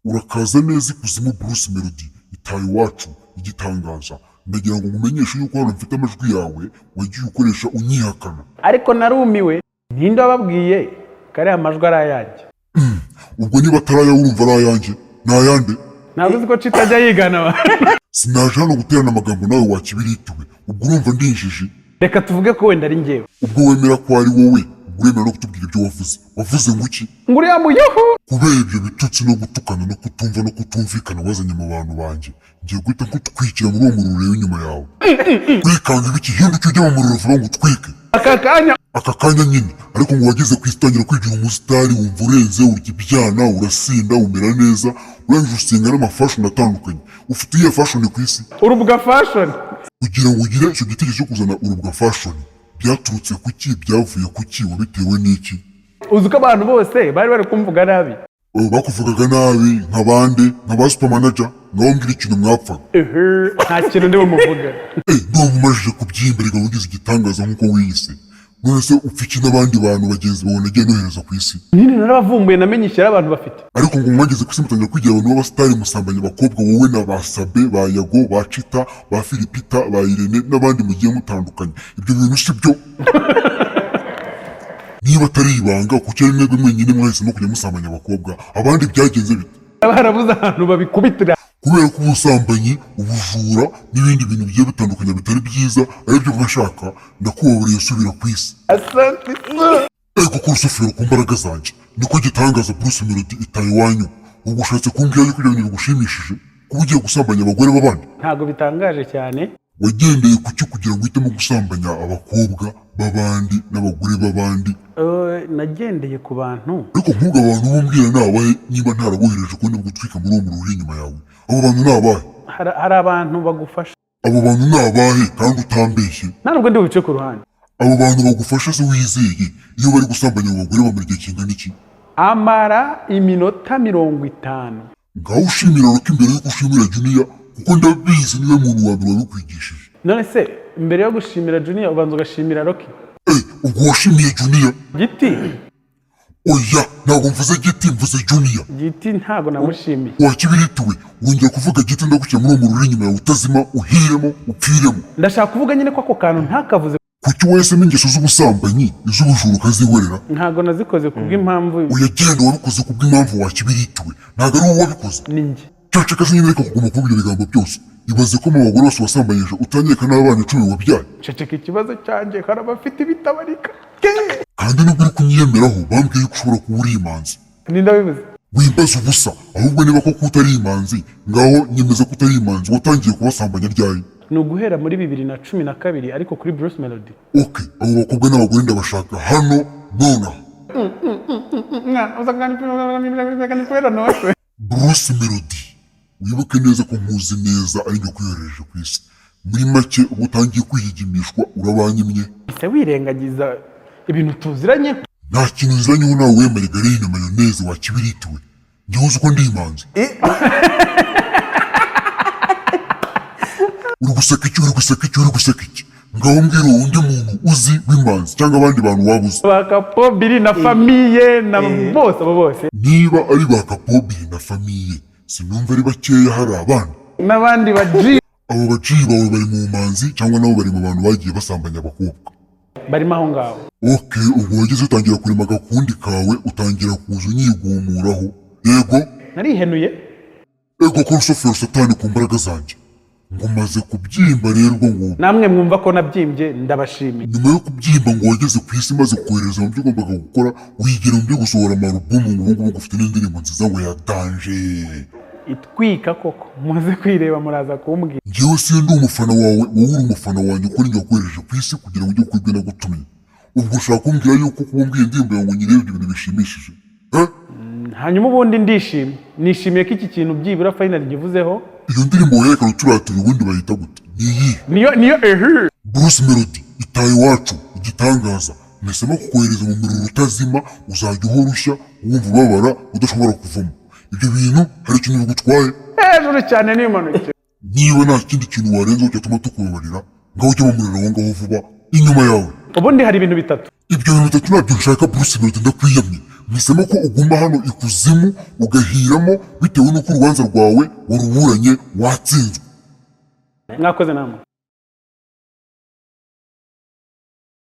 Urakaza neza ikuzimu, Bruce Melody, itaha iwacu, igitangaza. Ndagira ngo nkumenyeshe yuko hano mfite amajwi yawe wagiye ukoresha unyihakana. Ariko narumiwe, ninde wababwiye ko ariya majwi ari ayanjye? Ubwo niba atari ayawe, urumva ari ayanjye, ni ayande? Ntabwo uzi ko Chita ajya yigana abantu? Sinaje hano guterana amagambo nawe wakibirituwe. Ubwo urumva ndi injiji? Reka tuvuge ko wenda ari njyewe. Ubwo wemera ko ari wowe, ubwo uremera no kutubwira ibyo wavuze. Wavuze ngo iki? Ngo uriya muyuhu. Kubera ibyo bitutsi no gutukana no kutumva no kutumvikana wazanye mu bantu banjye, ngiye guhita nkutwikira muri uwo muriro ureba inyuma yawe. Kwikanga ibiki? Hinduka ujye mu muriro vuba ngo utwike. Aka kanya? Aka kanya nyine. Ariko ngo wageze ku isi utangira kwigira umusitari, wumva urenze, urya ibyana, urasinda, umera neza, urangije usenga n'amafashion atandukanye. Ufite iyihe fashion ku isi? Urubwa fashion. Kugira ngo ugire icyo gitekerezo cyo kuzana urubwa fashion, byaturutse ku ki? Byavuye ku ki? Wabitewe n'iki? Uzi ko abantu bose bari bari kumvuga nabi? Oh, bakuvugaga nabi nka bande? Nka ba super manager? Ngaho mbwira ikintu mwapfaga. Ehe, nta kintu ndi bumuvuge. Eh, ndumva umajije kubyimba reka, ugize igitangaza nk'uko wiyise. None se upfa iki n'abandi bantu bagenzi bawe nagiye nohereza ku isi? Nyine narabavumbuye, namenye ishyari abantu bafite. Ariko ngo mwageze ku isi mutangira kwigira abantu b'abasitari, musambanya abakobwa, wowe na ba Sabe, ba Yago, ba Chita, ba Filipita, ba Irene n'abandi mugiye mutandukanye. Ibyo bintu si byo? Niba atari ibanga, kuki ari mwebwe mwenyine mwahisemo kujya musambanya abakobwa? Abandi byagenze bite? Barabuze ahantu babikubitira. Kubera ko ubusambanyi, ubujura n'ibindi bintu bigiye bitandukanye bitari byiza aribyo mwashaka, ndakubabariye, subira ku isi. Asante. Ego ko rusufero ku mbaraga zanjye, niko gitangaza. Bruce Melody, itaye iwanyu. Ubwo ushatse kumbwira yuko ibyo bintu bigushimishije, kuba ugiye gusambanya abagore b'abandi? Ntabwo bitangaje cyane. Wagendeye kuki kugira ngo uhitemo gusambanya abakobwa b'abandi n'abagore b'abandi? Nagendeye ku bantu. Ariko nk'ubwo abantu bumbwira ni abahe, niba ntarabohereje ko nibwo utwika muri uwo muriro uri inyuma yawe? Abo bantu ni abahe? Hari abantu bagufasha. Abo bantu ni abahe kandi utambeshye? Nta nubwo ndi bubice ku ruhande. Abo bantu bagufasha se wizeye, iyo bari gusambanya abo bagore bamara igihe kingana iki? Amara iminota 50. Ngaho ushimira Rocky mbere yuko ushimira Junior, kuko ndabizi niwe muntu wa mbere wabikwigishije. None se mbere yo gushimira Junior ubanza ugashimira Rocky? Eh, ubwo washimiye Junior? Giti. Oya, ntabwo mvuze Giti, mvuze Junior. Giti ntabwo namushimiye. Wakibirituwe, wongera kuvuga Giti ndagushyira muri uwo muriro uri inyuma yawe, utazima, uhiremo, upfiremo. Ndashaka kuvuga nyine ko ako kantu ntakavuze. Kuki wahisemo ingeso z'ubusambanyi, iz'ubujura ukazihorera? Ntabwo nazikoze kubw'impamvu. Oya, genda, wabikoze kubw'impamvu wakibirituwe. Ntabwo ari wowe wabikoze? Ni njye. Ceceka se nyine, reka kuguma kuvuga ibyo bigambo byose. Ibaze ko mu bagore bose wasambanyije utanyereka n'abana 10 wabyaye. Ceceka, ikibazo cyanjye hari abafite ibitabarika. Kandi nubwo uri kunyiyemeraho, bambwiye ko ushobora kuba uri imanzi. Ninde wabivuze? Wimbaza ubusa. Ahubwo niba koko utari imanzi, ngaho nyemeza ko utari imanzi. Watangiye kubasambanya ryari? Ni uguhera muri 2012, ariko kuri Bruce Melody. Ok, abo bakobwa n'abagore ndabashaka hano nonaha. Bruce Melody, wibuke neza ko nkuzi neza, ari njye ukwiyohereje ku isi. Muri make, ubu utangiye kwihigimishwa, urabanyimye. Ese wirengagiza ibintu tuziranye? Nta kintu nziranyeho nawe, we margarine mayonnaise wakibiritiwe. Njyewe uzi ko ndi imanzi? Uri guseka iki? Uri guseka iki? Uri guseka iki? Ngaho mbwira uwo undi muntu uzi w'imanzi cyangwa abandi bantu waba uzi. Ba Kapobiri na famille na bose, abo bose. Niba ari ba Kapobiri na famille, sinumva ari bakeya, hari abana n'abandi ba G. Abo baciye bawe bari mu manzi cyangwa nabo bari mu bantu bagiye basambanya abakobwa? Barimo aho ngaho. Ok, ubwo wageze utangira kurema agakundi kawe, utangira kuza unyigumuraho, yego? Narihenuye. Ego ko rusofero satani ku mbaraga zanjye, ngo umaze kubyimba rero ubwo ngubwo. Namwe mwumva ko nabyimbye, ndabashimiye. Nyuma yo kubyimba, ngo wageze ku isi maze kohereza mu byo ugombaga gukora, wigira mu byo gusohora amarubumu, ngo ubu ngubu ufite n'indirimbo nziza ngo yatanje. Itwika koko, muze kwireba, muraza kumbwira. Njyewe sindi umufana wawe, wowe uri umufana wanjye, kuko ninjye wakohereje ku isi kugira ngo ujye gukora ibyo nagutumye. Ubwo ushaka kumbwira yuko kuba umbwiye indirimbo yawe ngo nyirebe, ibyo bintu bishimishije, eh? Hanyuma ubundi ndishimye, nishimiye ko iki kintu byibura finally nkivuzeho. Iyo ndirimbo werekana uturatira, ubundi bayita gute? Ni iyihe? Niyo ehe. Bruce Melody, itaye iwacu, igitangaza. Mpisemo kukohereza mu muriro utazima, uzajya uhora ushya, wumva ubabara, udashobora kuvamo. Ibyo bintu hari ikintu bigutwaye? Hejuru cyane n'impanuka. Niba nta kindi kintu warenzaho cyatuma tukubabarira, ngaho ujya mu muriro aho ngaho vuba inyuma yawe. Ubundi hari ibintu bitatu. Ibyo bintu bitatu ntabyo nshaka, Bruce Melody, ndakwiyamye. Mpisemo ko uguma hano ikuzimu ugahiramo bitewe n'uko urubanza rwawe waruburanye watsinzwe. Mwakoze namwe.